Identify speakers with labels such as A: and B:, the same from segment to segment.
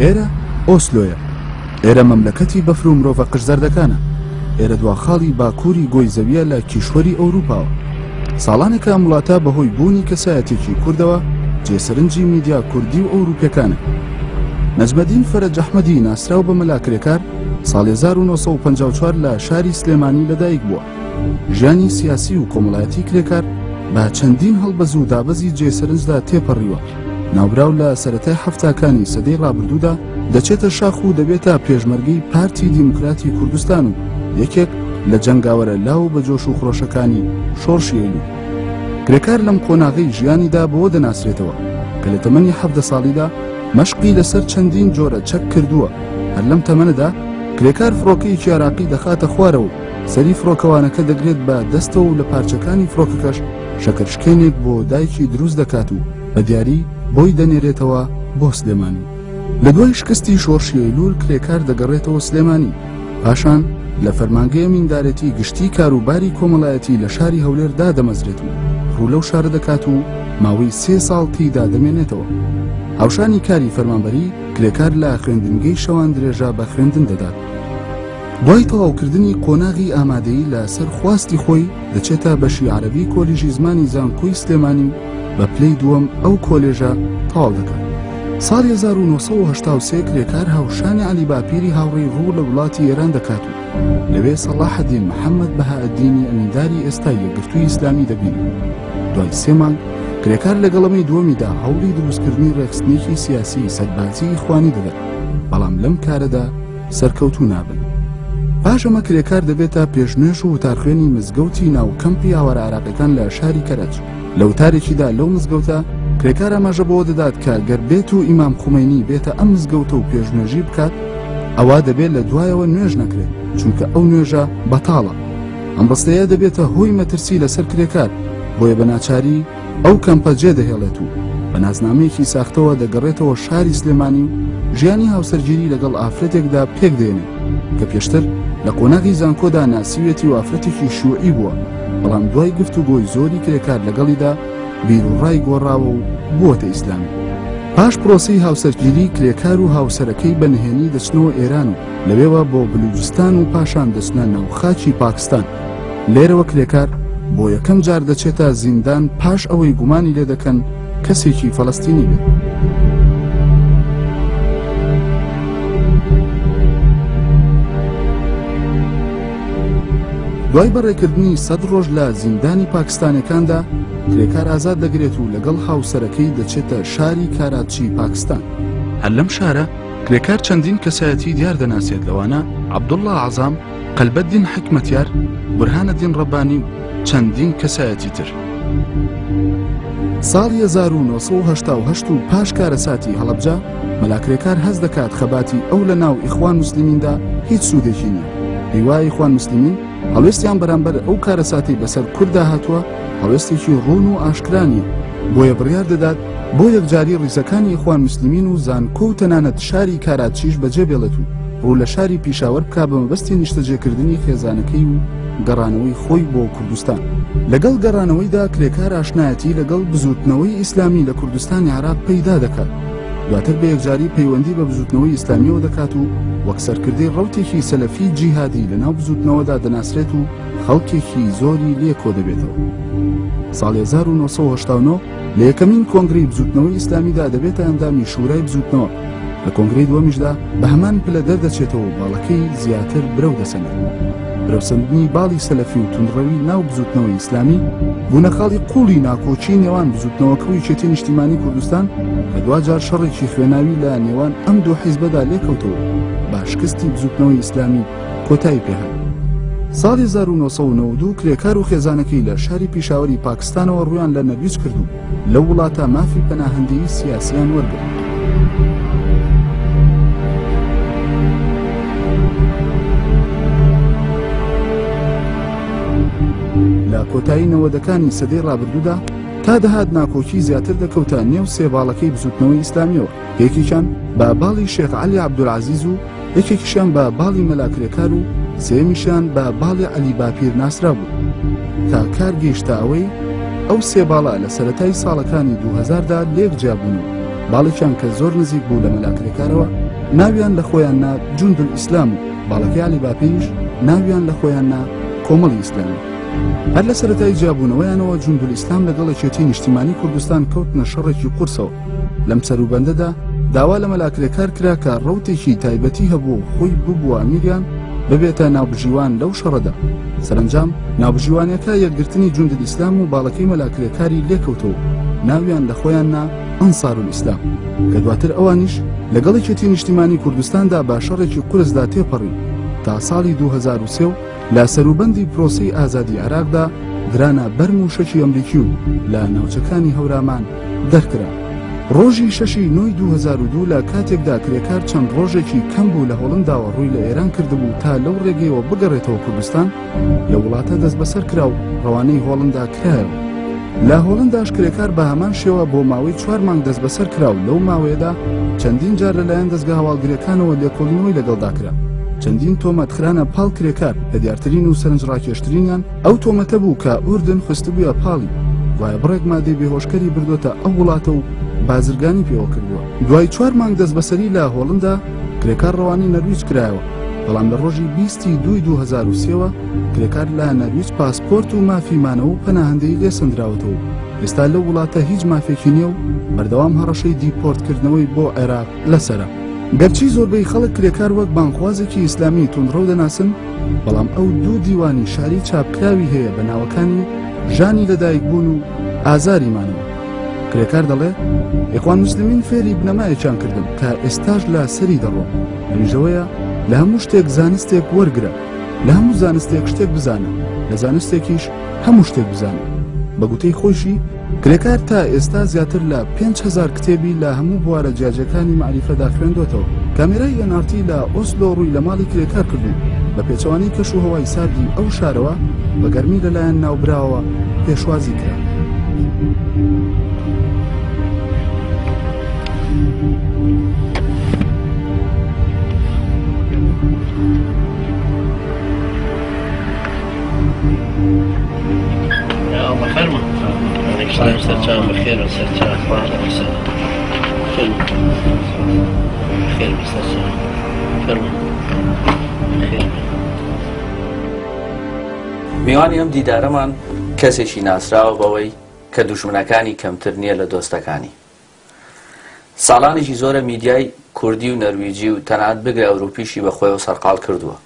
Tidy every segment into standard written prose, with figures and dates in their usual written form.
A: ئێرە ئۆسلۆیە. ئێرە مەملەکەتی بەفر و مرۆڤە قژزەردەکانە. ئێرە دوا خاڵی باکووری گۆی زەویە لە کیشوەری ئەوروپاوە. ساڵانێکە ئەم وڵاتە بەهۆی بوونی کەسایەتێکی کوردەوە جێ سەرنجی میدیا کوردی و ئەوروپیەکانە. نەجمەدین فەرەج ئەحمەدی ناسراو بە مەلا کرێکار ساڵی 1954 لە شاری سلێمانی لەدایک بووە. ژیانی سیاسی و کۆمەڵایەتی کرێکار بە چەندین هەڵبەز و دابەزی جێ سەرنجدا تێپەڕیوە. ناوبراو لە سەرەتای حەفتاکانی سەدەی ڕابردوودا دەچێتە شاخ و دەبێتە پێشمەرگەی پارتی دیموکراتی کوردستان و یەکێک لە جەنگاوەرە لاو بە جۆش و خرۆشەکانی شۆڕشی ئەیلوول. کرێکار لەم قۆناغەی ژیانیدا بەوە دەناسرێتەوە کە لە تەمەنی 17 ساڵیدا مەشقی لەسەر چەندین جۆرە چەک کردووە. هەر لەم تەمەنەدا کرێکار فڕۆکەیەکی عێراقی دەخاتە خوارەوە و سەری فڕۆکەوانەکە دەگرێت بە دەستەوە و لە پارچەکانی فڕۆکەکەش شەکرشکێنێک بۆ دایکی دروست دەکات و بە دیاری بۆی دەنێرێتەوە بۆ سلێمانی. لە دوای شکستی شۆڕشی ئەیلوول کرێکار دەگەڕێتەوە سلێمانی، پاشان لە فەرمانگەی ئەمیندارێتی گشتی کاروباری کۆمەڵایەتی لە شاری هەولێر دادەمەزرێت و ڕوو لەو شارە دەکات و ماوەی سێ ساڵ تێیدا دەمێنێتەوە. هاوشانی کاری فەرمانبەری، کرێکار لە خوێندنگەی شەوان درێژە بە خوێندن دەدات. دوای تەواوکردنی قۆناغی ئامادەیی لە سەر خواستی خۆی دەچێتە بەشی عەرەبی کۆلیژی زمانی زانکۆی سلێمانی و بە پلەی دووەم ئەو کۆلێژە تەواو دەکات. ساڵی 1983 کرێکار هاوشانی عەلی باپیری هاوڕێی ڕوو لە وڵاتی ئێران دەکات و لەوێ سەڵاحەدین محەممەد بەهائەدینی ئەمینداری ئێستای یەکگرتووی ئیسلامی دەبینێت. دوای سێ مانگ کرێکار لەگەڵ ئەمەی دووەمیدا هەوڵی دروستکردنی ڕێکخستنێکی سیاسی سەربازی ئیخوانی دەدەن، بەڵام لەم کارەدا سەرکەوتوو نابن. پاش ئەمە کرێکار دەبێتە پێشنوێژ و وتارخوێنی مزگەوتی ناو کەمپی ئاوارە عێراقیەکان لە شاری کەرەج. لە وتارێکیدا لەو مزگەوتە کرێکار ئاماژە بەوە دەدات کە گەر بێت و ئیمام خومەینی بێتە ئەم مزگەوتە و پێشنوێژی بکات ئەوا دەبێت لە دوایەوە نوێژ نەکرێت چونکە ئەو نوێژە بەتاڵە. ئەم ڕستەیە دەبێتە هۆی مەترسی لەسەر کرێکار، بۆیە بە ناچاری ئەو کەمپە جێدەهێڵێت و بە نازنامەیەکی ساختەوە دەگەڕێتەوە شاری سلێمانی و ژیانی هاوسەرگیری لەگەڵ ئافرەتێکدا پێکدێنێت کە پێشتر لە قۆناغی زانکۆدا ناسیوێتی و ئافرەتێکی شیوعی بووە، بەڵام دوای گفتوگۆی زۆری کرێکار لەگەڵیدا بیروڕای گۆڕاوە و بووەتە ئیسلامی. پاش پرۆسەی هاوسەرگیری کرێکار و هاوسەرەکەی بە نهێنی دەچنەوە ئێران و لەوێوە بۆ بلوجستان و پاشان دەچنە ناو خاکی پاکستان. لێرەوە کرێکار بۆ یەکەم جار دەچێتە زیندان پاش ئەوەی گومانی لێ دەکەن کەسێکی فەلەستینی بێت. دوای بەڕێکردنی سەد ڕۆژ لە زیندانی پاکستانەکاندا کرێکار ئازاد دەگرێت و لەگەڵ هاوسەرەکەی دەچێتە شاری کاراچی پاکستان. هەر لەم شارە کرێکار چەندین کەسایەتی دیار دەناسێت لەوانە عەبدوڵڵا عەزام، قەلبەدین حیکمەتیار، بورهانەدین ڕەبانی و چەندین کەسایەتی تر. ساڵی 1988 و پاش کارەساتی هەڵەبجە، مەلا کرێکار هەست دەکات خەباتی ئەو لە ناو ئیخوان موسلیمیندا هیچ سوودێکی نییە. هیوای ئیخوان موسلیمین هەڵوێستیان بەرامبەر ئەو کارەساتەی بەسەر کورددا هاتووە هەڵوێستێکی ڕوون و ئاشکرا نییە، بۆیە بڕیار دەدات بۆ یەکجاری ڕیزەکانی ئیخوان موسلیمین و زانکۆ و تەنانەت شاری کاراچیش بەجێ بێڵێت و ڕوو لە شاری پیشاوەر بکا بە مەبەستی نیشتەجێکردنی خێزانەکەی و گەڕانەوەی خۆی بۆ کوردستان. لەگەڵ گەڕانەوەیدا کرێکار ئاشنایەتی لەگەڵ بزووتنەوەی ئیسلامی لە کوردستانی عێراق پەیدا دەکات، دواتر بە یەکجاری پەیوەندی بە بزووتنەوەی ئیسلامییەوە دەکات و وەک سەرکردەی ڕەوتێکی سەلەفی جیهادی لەناو بزووتنەوەدا دەناسرێت و خەڵکێکی زۆری لێ کۆدەبێتەوە. ساڵی 1989 لە یەکەمین کۆنگرەی بزووتنەوەی ئیسلامیدا دەبێتە ئەندامی شورای بزووتنەوە، لە کۆنگرەی دووەمیشدا بە هەمان پلە دەردەچێتەوە و باڵەکەی زیاتر برەو دەسەنێت. برەوسەندنی باڵی سەلەفی و توندڕەوی ناو بزووتنەوەی ئیسلامی بوونە خاڵی قووڵی ناکۆکی نێوان بزووتنەوەکە و یەکێتی نیشتیمانی کوردستان کە دواجار شەڕێکی خوێناوی لە نێوان ئەم دوو حیزبەدا لێکەوتەوە و بە شکستی بزووتنەوەی ئیسلامی کۆتایی پێهات. ساڵی 1992 کرێکار و خێزانەکەی لە شاری پیشاوەری پاکستانەوە ڕوویان لە نەرویج کرد و لەو وڵاتە مافی پەناهەندەیی سیاسیان وەرگرت. لە کۆتایی نەوەدەکانی سەدەی ڕابردوودا تا دەهات ناکۆکی زیاتر دەکەوتە نێو سێ باڵەکەی بزوتنەوەی ئیسلامیەوە، یەکێکیان بە باڵی شێخ عەلی عەبدولعەزیز و یەکێکیشیان بە باڵی مەلا کرێکار و سێیەمیشیان بە باڵی عەلی باپیر ناسرابوو. تا کار گەیشتە ئەوەی ئەو سێ باڵە لە سەرەتای ساڵەکانی 2000دا لێک جیابوون و باڵێکیان کە زۆر نزیک بوو لە مەلا کرێکارەوە ناویان لە خۆیان نا جوندولئیسلام و باڵەکەی عەلی باپیریش ناویان لە خۆیان نا کۆمەڵی ئیسلامی. هەر لە سەرەتای جیابوونەوەیانەوە جوندولئیسلام لەگەڵ یەکێتی نیشتیمانی کوردستان کەوتنە شەڕێکی قورسەوە. لەم سەروبەندەدا داوا لە مەلا کرێکار کرا کە ڕەوتێکی تایبەتی هەبوو و خۆی ببووە ئەمیریان ببێتە ناوبژیوان لەو شەڕەدا. سەرەنجام ناوبژیوانەکە یەکگرتنی جوندولئیسلام و باڵەکەی مەلا کرێکاری لێکەوتەوە و ناویان لە خۆیان نا ئەنسارولئیسلام کە دواتر ئەوانیش لەگەڵ یەکێتی نیشتیمانی کوردستاندا بە شەڕێکی قورسدا تێپەڕین تا ساڵی 2003 و لە سەروبەندی پرۆسەی ئازادی عێراقدا درانە بەر مووشەکی ئەمریکی و لە ناوچەکانی هەورامان دەرکرا. ڕۆژی شەشی نۆی 2002 لە کاتێکدا کرێکار چەند ڕۆژێکی کەم بوو لە هۆڵنداوە ڕووی لە ئێران کردبوو تا لەو ڕێگەیەوە بگەڕێتەوە کوردستان، لە وڵاتە دەستبەسەر کرا و ڕەوانەی هۆڵندا کرایەوە. لە هۆڵنداش کرێکار بە هەمان شێوە بۆ ماوەی چوار مانگ دەستبەسەر کرا و لەو ماوەیەدا چەندین جار لەلایەن دەزگا هەواڵگرییەکانەوە لێکۆڵینەوەی لەگەڵدا کرا. چەندین تۆمەت خرانە پاڵ کرێکار، لە دیارترین و سەرنجڕاکێشترینیان ئەو تۆمەتە بوو کە ئوردن خستبوویە پاڵی، گوایە بڕێک مادەی بێهۆشکەری بردۆتە ئەو وڵاتە و بازرگانی پێوە کردووە. دوای چوار مانگ دەستبەسەری لە هۆڵندا، کرێکار ڕەوانەی نەرویج کرایەوە، بەڵام لە ڕۆژی 20 ی دووی 2003 وە کرێکار لە نەرویج پاسپۆرت و مافی مانەوە و پەناهەندەیی لێ سەندراوەتەوە و ئێستا لەو وڵاتە هیچ مافێکی نییە و بەردەوام هەڕەشەی دیپۆرتکردنەوەی بۆ عێراق لەسەرە. گەرچی زۆربەی خەڵک کرێکار وەک بانگخوازێکی ئیسلامی توندڕەو دەناسن، بەڵام ئەو دوو دیوانی شعری چاپکراوی هەیە بە ناوەکانی ژانی لەدایکبوون و ئازاری مانەوە. کرێکار دەڵێ ئیخوان موسلمین فێری بنەمایەکیان کردم کە ئێستاش لە سەری دەڕۆم، ئەویش ئەوەیە لە هەموو شتێک زانستێک وەرگرە، لە هەموو زانستێک شتێک بزانە، لە زانستێکیش هەموو شتێک بزانە. بە گوتەی خۆیشی کرێکار تا ئێستا زیاتر لە 5000 کتێبی لە هەموو بوارە جیاجیاکانی مەعریفەدا خوێندۆتەوە. کامێرای ئێن ئاڕ تی لە ئۆسلۆ ڕووی لە ماڵی کرێکار کرد و بە پێچەوانەی کەش و هەوای ساردی ئەو شارەوە بە گەرمی لەلایەن ناوبراوەوە پێشوازی کرا.
B: میوانی ئەم دیدارەمان کەسێکی ناسراوە بەوەی کە دوژمنەکانی کەمتر نییە لە دۆستەکانی. ساڵانێکی زۆرە میدیای کوردی و نەرویجی و تەنانەت بگرە ئەوروپیشی بە خۆیەوە سەرقاڵ کردووە.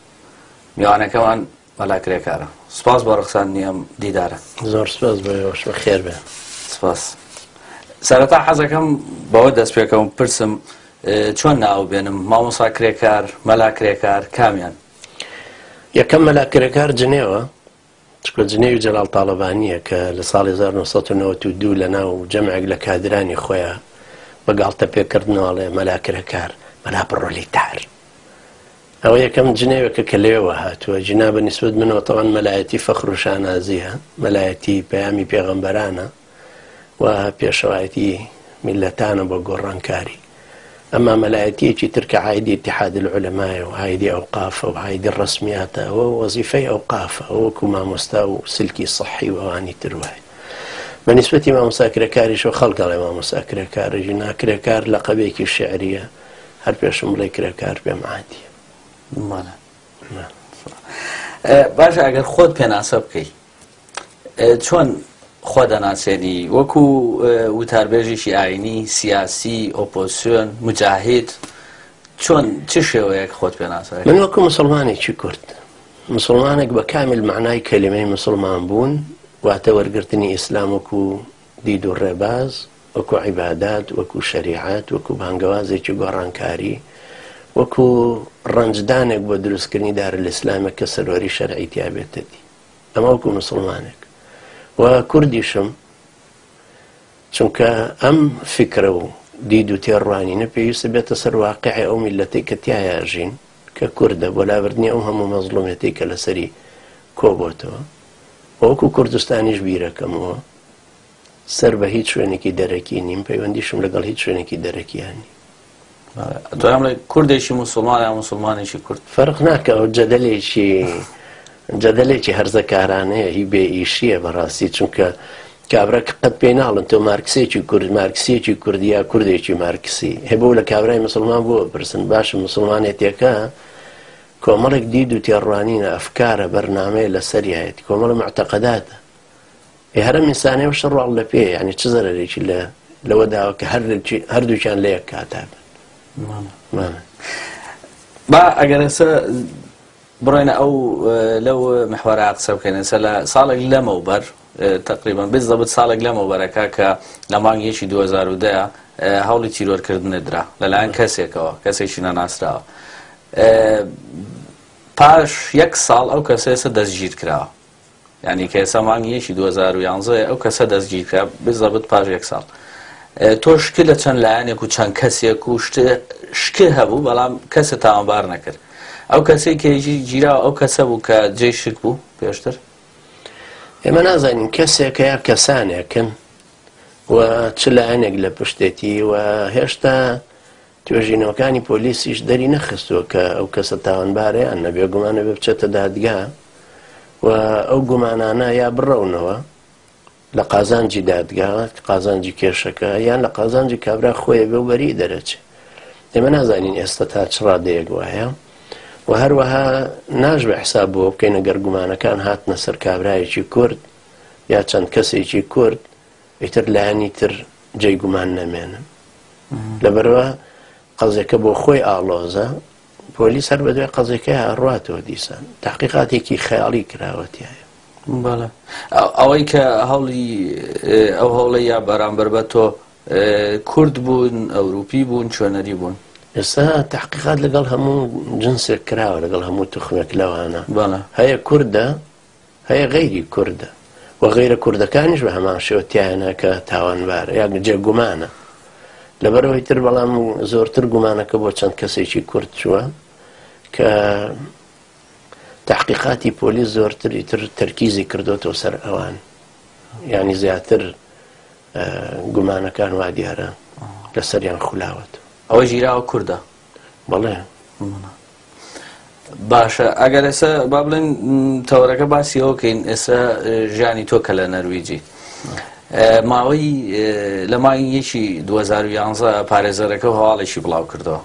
B: میوانەکەمان مەلا کرێکارە. سپاس بۆ ڕەخساندنی ئەم دیدارە.
C: زۆر سپاس بۆ ئێوەش، بەخێر بێن.
B: سپاس. سەرەتا حەزەکەم بەوە دەست پێکەم پرسم چۆن ناو بێنم مامۆسا کرێکار، مەلا کرێکار کامیان؟
C: یەکەم مەلا کرێکار جنێوە، چونکە جنێوی جەلال تاڵەبانییە کە لە ساڵی 1992 لە ناو جەمعێک لە کادرانی خۆیا بە گاڵتە پێکردنەوە ئەڵێ مەلا کرێکار، مەلا پڕۆلیتار. ئەوە یەکەم جنێوێکە کە لەوێوە هاتووە. جینا بە نیسبەت منەوە تەوان مەلایەتی فەخر و شانازییە، مەلایەتی پەیامی پێغەمبەرانە و پێشەوایەتی میللەتانە بۆ گۆڕانکاری. ئەما مەلایەتییەکی تر کە عایدی ئیتیحاد العولەمایە و عایدی ئەوقافە و عایدی ڕەسمیاتە، ئەوە وەزیفەی ئەوقافە، ئەوە وەکوو مامۆستا و سلکی سەحی و ئەوانی تر وایە. بە نیسبەتی مامۆستا کرێکاریشەوە خەڵک ئەڵێ مامۆستا کرێکار، جینا کرێکار لەقەبێکی شیعرییە، هەر پێشم بڵێ کرێکار پێم عادیە.
B: بەڵێ. باشە ئەگەر خۆت پێناسە بکەی چۆن خۆ دەناسێنی وەکو وتاربێژێکی ئاینی سیاسی ئۆپۆزسیۆن مجاهید چۆن چ شێوەیەک خۆت پێناسە
C: من وەکو مسلمانێکی کورد مسلمانێک بە کامل معنای کەلیمەی مسلمان بوون واتە وەرگرتنی ئیسلام وەکو دید و ڕێباز وەکو عیبادات، وەکو شەریعەت، وەکو بانگەوازێکی گۆڕانکاری، وەکو ڕەنجدانێک بۆ دروستکردنی دارالئیسلامێک کە سەروەری شەرعی تیا بێتە دی. ئەمە وەکو مسوڵمانێک. و کوردیشم، چونکە ئەم فیکرە و دید و تێڕوانینە پێویستە بێتە سەر واقیعی ئەو میللەتەی کە تیایا ئەژین، کە کوردە، بۆ لابردنی ئەو هەموو مەزڵومیەتەی کە لەسەری کۆبۆتەوە. و وەکو کوردستانیش بیرەکەمەوە. سەر بە هیچ شوێنێکی دەرەکی نیم، پەیوەندیشم لەگەڵ هیچ شوێنێکی دەرەکیان نی.
B: ئەتوانم بڵێ کوردێکی موسڵمان یا موسڵمانێکی کورد؟
C: فەرق ناکا، ئەو جەدەلێکی جەدەلێکی هەرزەکارانەیە، هی بێ ئیشییە بەڕاستی، چونکە کابرا قەت پێی ناڵن تۆ مارکسێکی کورد مارکسیەکی کوردی یا کوردێکی مارکسی هەبوو لە کابرای مسلمان بۆ پرسن باشە مسلمانێتەکە کۆمەڵێک دید و تێڕوانینە ئەفکارە بەرنامەیە لەسەریایەتی کۆمەڵە معتەقەداتە ئێ هەرم ئینسانێ و شەڕواڵ لە پێ یعنی چ زەرەرێکی لە لەوە داوە کە هەردووکیان لە یەک کاتا بن.
B: با ئەگەر ئێستا بڕۆینە ئەو لەو محوەرە قسە بکەین ئێستا لە ساڵێک لەمەوبەر تقریبا بالضبط ساڵێک لەمەوبەرەکە کە لە مانگی یەکی 2010 هەوڵی تیرۆرکردنت درا لەلایەن کەسێکەوە کەسێکی نەناسراوە پاش یەک ساڵ ئەو کەسە ئێستا دەستگیر کراوە یانی کە ئێستا مانگی یەکی 2011 ئەو کەسە دەستگیر کرا بزەبت پاش یەک ساڵ تۆ شک لە چەند لایەنێک و چەند کەسێک و شک هەبوو بەڵام کەسە تاوانبار نەکرد ئەو کەسێک کە گیراوە ئەو کەسە بوو کە جێی شک بوو پێشتر؟
C: ئێمە نازانین کەسێکە یا کەسانێکن و چ لایەنێک لە پشتێتی و هێشتا توێژینەوەکانی پۆلیسیش دەری نەخستووە کە ئەو کەسە تاوانبارە یان نە، بێگومان ئەبێ بچێتە دادگا و ئەو گومانانە یا بڕەونەوە لە قازانجی دادگا، قازانجی کێشەکە، یان لە قازانجی کابرا خۆی بێ و بەری دەرەچێ. ئێمە نازانین ئێستا تا چ ڕادەیەک وایە و هەروەها ناشبێ حساب بۆ بکەین ئەگەر گومانەکان هاتنە سەر کابرایەکی کورد یا چەند کەسێکی کورد ئیتر لایەنی تر جێی گومان نەمێنن. لەبەرئەوە قەزیەکە بۆ خۆی ئاڵۆزە، پۆلیس هەر بەدوای قەزیەکەیا ئەڕواتەوە دیسان تەحقیقاتێکی خەیاڵی کراوە تیایە.
B: بەڵێ ئەوەی کە هەوڵی ئەو هەوڵەی یا بەرامبەر بە تۆ کورد بوون، ئەوروپی بوون، چۆنەری بوون؟
C: ئێستا تەحقیقات لەگەڵ هەموو جنسێک کراوە، لەگەڵ هەموو توخمێک لەوانە هەیە کوردە، هەیە غەیری کوردە و غەیرە کوردەکانیش بە هەمان شێوە تیایانە کە تاوانبارە یا جێ گومانە لەبەرەوەی تر بەڵام زۆرتر گومانەکە بۆ چەند کەسێکی کورد چووە کە تحقیقاتی پۆلیس زۆرتری تر تەرکیزی کردوتەوە سەر ئەوان یعنی زیاتر گومانەکان وا دیارە لەسەریان خولاوەت.
B: ئەوە ژیراوە کوردە؟
C: بەڵێ.
B: باشە ئەگەر ئێستا با بڵێن تەوەرەکە باسی ئەوە کەین ئێستا ژیانی تۆ کە لە نەرویجی ماوەی لە مانگی یەکی 2011 پارێزەرەکە و هەواڵێکی بڵاو کردەوە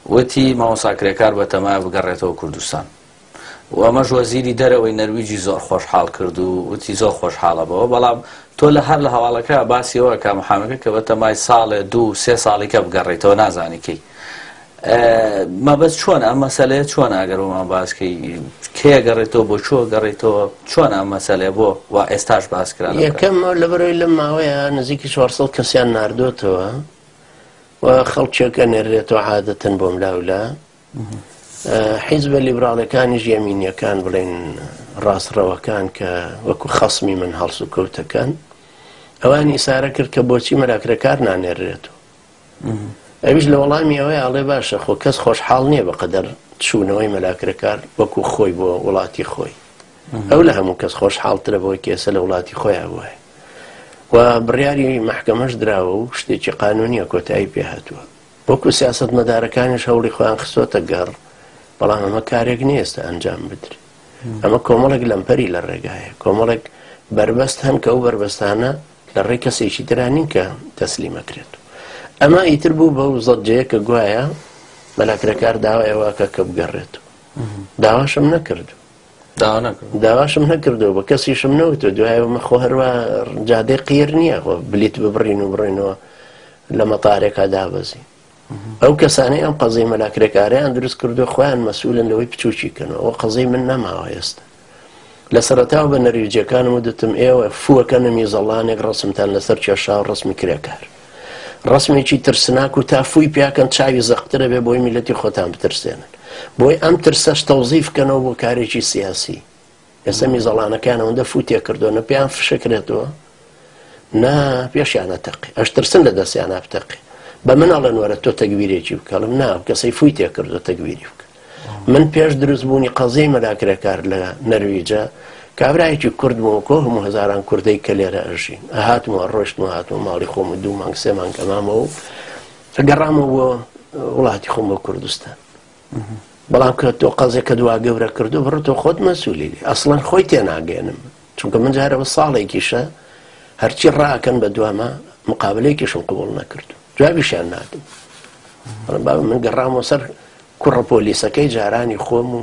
B: وتی مامۆستا کرێکار بەتەمایە بگەڕێتەوە کوردستان و ئەمەش وەزیری دەرەوەی نەرویجی زۆر خۆشحاڵ کرد و وتی زۆر خۆشحاڵە بەوە، بەڵام تۆ لە هەر لە هەواڵەکە باسی ئەوە ئەکا محامەکە کە بەتەمای ساڵێ دوو سێ ساڵی کە بگەڕێیتەوە نازانی کەی مەبەست چۆن ئەم مەسەلەیە چۆن ئەگەر بۆمان باس کەی کێ گەڕێتەوە بۆ چۆ گەڕێتەوە چۆن ئەم مەسەلەیە بۆ وا ئێستاش باس کرا لەو کاتە؟
C: یەکەم لەبەرئەوەی لەم ماوەیە نزیکی 400 کەسیان ناردۆتەوە و خەڵکێک ئەنێرێتەوە عادەتەن بۆم لاولا حیزبە لیبراڵەکانیش یەمینیەکان بڵێن ڕاستڕەوەکان کە وەکو خەسمی من هەڵسوکەوتەکەن ئەوان ئیسارە کرد کە بۆچی مەلاکرەکار نانێرێتەوە ئەویش لە وەڵامی ئەوەی ئاڵێ باشە خۆ کەس خۆشحاڵ نییە بەقەدەر چوونەوەی مەلاکرەکار وەکو خۆی بۆ وڵاتی خۆی ئەو لە هەموو کەس خۆشحاڵترە بەوەی کێسە لە وڵاتی خۆیان وایە و بڕیاری محکەمەش دراوە و شتێکی قانونیە کۆتایی پێهاتووە وەکو سیاسەتمەدارەکانیش هەوڵی خۆیان خستۆتە گەڕ، بەڵام ئەمە کارێک نییە ئێستا ئەنجام بدرێت. ئەمە کۆمەڵێک لەمپەری لە ڕێگایە، کۆمەڵێک بەربەست هەن کە ئەو بەربەستانە لە ڕێی کەسێکی ترا نین کە تەسلیم ئەکرێت. ئەمە ئیتر بوو بەو زەجەیە کە گوایە مەلا کرێکار داوای ئەوە ئەکا کە بگەڕێتەوە. داواشم نەکردو. داواشم نەکردو بە کەسیشم نەوتوە دوای ئەوە خۆ هەروا جادەی قیر نییە خۆ بلیت ببڕین و بڕینەوە لە مەتارێکا دابەزین ئەو کەسانەی ئەم قەزەی مەلا کرێکاریان دروست کردو خۆیان مەسئولن لەوەی بچوکی کەنەوە ئەوە قەزەی من نەماوە ئێستا لە سەرەتاوە بە نەرویجیەکانم ودتم ئێوە فوەکەنە میزەڵانێک ڕەسمتان لەسەر کێشا و ڕەسمی کرێکار ڕەسمێکی ترسناک و تا فووی پیاکەن چاوی زەقترە بێ بۆی میلەتی خۆتان بترسێنن بۆی ئەم ترسەش تەوزیف کەنەوە بۆ کارێکی سیاسی ئێستا میزەڵانەکان ئەوەندە فوو تێکردووە نە پێیان فشەکرێتەوە نە پێشیانە تەقی ئەش ترسن لە دەستیانە بتەقی بە من ئەڵێن وەرە تۆ تەگبیرێکی بکەڵم نا کەسەی فووی تێکردووە تەگبیری بکە من پێش دروست بوونی قەزیەی مەلا کرێکار لە نەرویجە کابرایەکی کورد بووم کۆ هەموو هەزاران کوردەی کە لێرە ئەژین ئەهاتم و ئەڕۆشتم و هاتم و ماڵی خۆم و دوو مانگ سێ مانگ ئەمامەوە و گەڕامەوە بۆ وڵاتی خۆم بۆ کوردستان بەڵام کە تۆ قەزێکە دوا گەورە کردو بڕ تۆ خۆت مەسوولی لێ ئەسڵەن خۆی تێناگەێنم چونکە من جارەوە ساڵێکیشە هەرچی ڕاکەن بە دواما مقابلەیەکیشم قبوڵ نەکردو جوابیشیان نادم. بەڵام بابە من گەڕامەوە سەر کوڕە پۆلیسەکەی جارانی خۆم و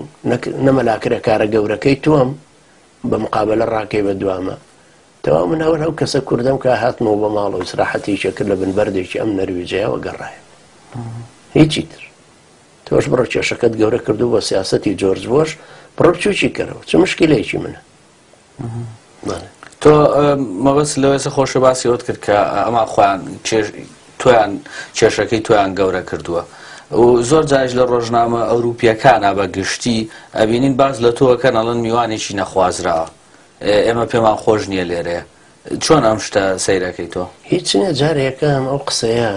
C: نە مەلا کرێکارە گەورەکەی تۆم بە مقابلە ڕاکەی بە دوامە. تەواو من ئەوەن ئەو کەسە کوردەم کە هاتمەوە بۆ ماڵەوە ئیسراحەتێکی کرد لە بن بەردێکی ئەم نەرویجەیەوە گەڕایە. هیچی تر. تۆش بڕۆ کێشەکەت گەورە کردو بۆ سیاسەتی جۆرج بۆش بڕۆ بچوکی کەرەوە چ مشکلەیەکی منە.
B: تۆ مەبەست لەوەیسە خۆشە باسی ئەوت کرد کە ئەمان خۆیان تۆیان کێشەکەی تۆیان گەورە کردووە و زۆر جاریش لە ڕۆژنامە ئەوروپیەکانە بە گشتی ئەبینین باس لە تۆکەن ئەڵێن میوانێکی نەخوازراوە ئێمە پێمان خۆش نییە لێرەیە چۆن ئەم شتە سەیرەکەی تۆ؟
C: هیچ نییە جارێ یەکەم ئەو قسەیە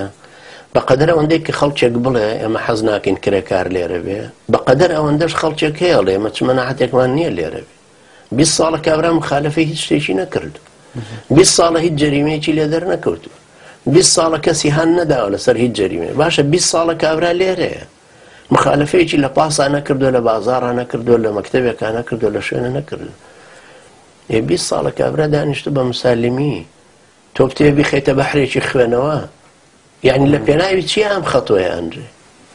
C: بەقەدەر ئەوەندەی کە خەڵکێک بڵێ ئێمە حەز ناکەین کرێکار لێرە بێ بەقەدەر ئەوەندەش خەڵکێک هەیە ئەڵێ ئێمە چ مەناعەتێکمان نییە لێرە بێ 20 ساڵە کابرا مخالفەی هیچ شتێکی نەکردو 20 ساڵە هیچ جەریمەیەکی لێ دەرنەکەوتووە 20 ساڵە کەسی هان نەداوە لەسەر هیچ جەریمەیە باشە 20 ساڵە کابرا لێرەیە مخالفەیەکی لە پاسا نەکردووە لە بازاڕا نەکردووە لە مەکتەبێکا نەکردووە لە شوێنە نەکردووە ئێ 20 ساڵە کابرا دانیشتو بە مسالمی تۆ بتەوێ بیخەیتە بەحرێکی خوێنەوە یعنی لە پێناوی چیە ئەم خەتۆیە ئەنرێ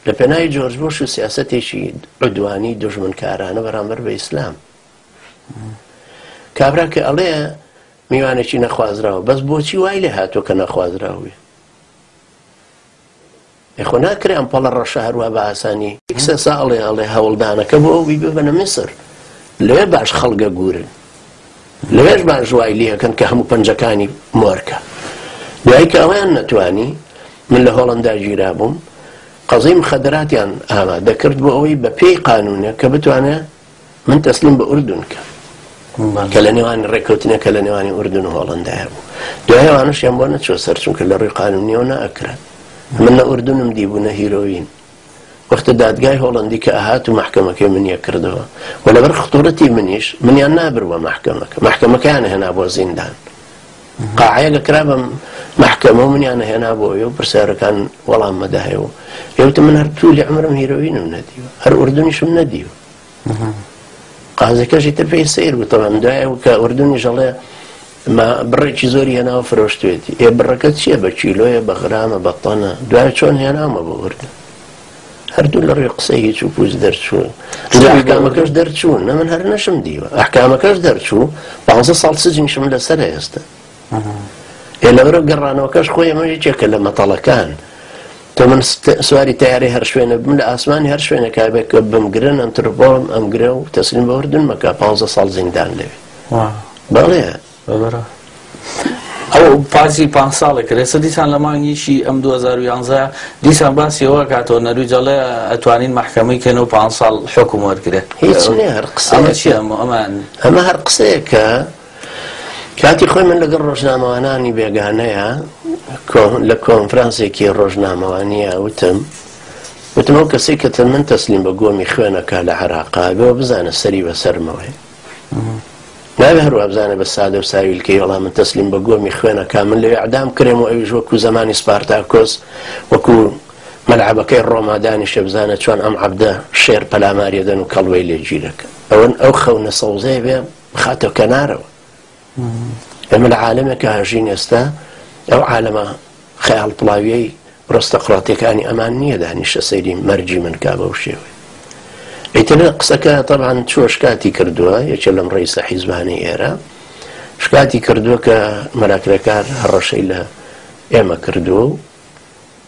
C: لە پێناوی جۆرج بۆش و سیاسەتێکی عدوانی دوژمنکارانە بەرامبەر بە ئیسلام کابرا کە ئەڵێ میوانێکی نەخوازراوە بەس بۆچی وای لێ هاتووە کە نەخوازراو بێ ئێ خۆ ناکرێ ئەم پەڵە ڕەشە هەروا بە ئاسانی کسە ساڵێ ئەڵێ هەوڵدانەکە بۆ ئەوی ببەنە میسر لەوێ باش خەڵگە گورن لەوێش باش وای لێکەن کە هەموو پەنجەکانی مۆرکە دوایی کە ئەویان نەتوانی من لە هۆڵندا گیرا بووم قەزی مخدراتیان ئامادە کرد بۆ ئەوەی بە پێی قانونە کە بتوانێت من تەسلیم بە ئوردون کە کە لە نێوانی ڕێککەوتنێک کە لە نێوانی ئوردون و هۆڵەندایە بوو دوای ئەوانەشیان بۆ نەچوە سەر چونکە لە ڕووی قانونیەوە نەئەکرا من نە ئوردونم دیبوو نە هیرۆین وەختە دادگای هۆڵەندی کە ئەهات و مەحکەمەکەی منیە کردەوە و لەبەر خطورەتی منیش منیان نابردوە مەحکەمەکە مەحکەمەکەیان هێنا بۆ زیندان قاعەیەک ئەکرا بە مەحکەمە و منیان ئەهێنا بۆ ئەوێ و پرسیارەکان وەڵام مەدایەوە ئێوتم من هەر تولی عمرم هیرۆینم نەدیوە هەر ئوردونیشم نەدیوە قازەکەشی تر پێی سەیر بوو تەبعەن دوای ئەو کە ئوردونیش ئەڵێ ما بڕێکی زۆری هێناوە فرۆشتوێتی ئێ بڕەکە چییە بە کیلۆیە بە غرامە بە تەنە دوای چۆن هێناومە بۆ ئوردن هەردوو لە ڕووی قسەی هیچ و پوچ دەرچوون ئینجا ئەحکامەکەش دەرچوون نە من هەر نەشم دیوە ئەحکامەکەش دەرچوو پانزە ساڵ سجنیشم لەسەرە ئێستا ئێ لەبەرەو گەڕانەوەکەش خۆی ئەمە یەکێکە لە مەتەڵەکان تۆ من سواری تەیارەی هەر شوێنە بم لە ئاسمانی هەر شوێنێکا بێ کە بمگرن ئەنترپۆڵم ئەمگرە و تەسلیم بە ئوردن مەکە پانزە ساڵ زیندان لەوێ بەڵێ
B: ئەو پاسی پان ساڵێک کرد ئێستا دیسان لە مانگیشی ئەم 2011 دیسان باسی ئەوە کاتەوە نەرویج ئەڵێ ئەتوانین مەحکەمەی کەن و پان ساڵ حکوم وەرگرێ
C: هیچ نییە هەر
B: ئەمە
C: قسەیەکە
B: چییە ئەمان
C: ئەمە هەر قسەیەکە کاتی خۆی من لەگەڵ ڕۆژنامەوانانی بێگانەیە لە کۆنفرانسێکی ڕۆژنامەوانیە وتم وتم ئەو کەسەی کە من تەسلیم بە گۆمی خوێنەکە لە عێراقا بێەوە بزانە سەری بەسەرمەوەی نابێ هەر وابزانێ بە سادە و ساویلکەی وەڵا من تەسلیم بە گۆمی خوێنەکە من لەوێ ئەعدام کرێم و ئەویش وەکو زەمانی سپارتاکۆس وەکو مەلعەبەکەی ڕۆما دانیشێ بزانە چۆن ئەم عەبدە شێر پەلاماری دەن و کەڵوەی لێ گیرەکە ئەوەن ئەو خەونە سەوزەیە بێ بخاتە کەنارەوە ئێمە لە عالەمێکە هەژین ئێستا ئەو عالەمە خەیاڵ پڵاویەی ڕستەقڕاتیەکانی ئەمان نییە دانیشە سەیری مەرگی من کا بەو شێوەیە ئیتر قسەکە تەبعەن چووە شکاتی کردووە یەکێ لەم ڕئیسە حیزبانەی ئێرە شکاتی کردووە کە مەلا کرێکار هەڕەشەی لە ئێمە کردووە و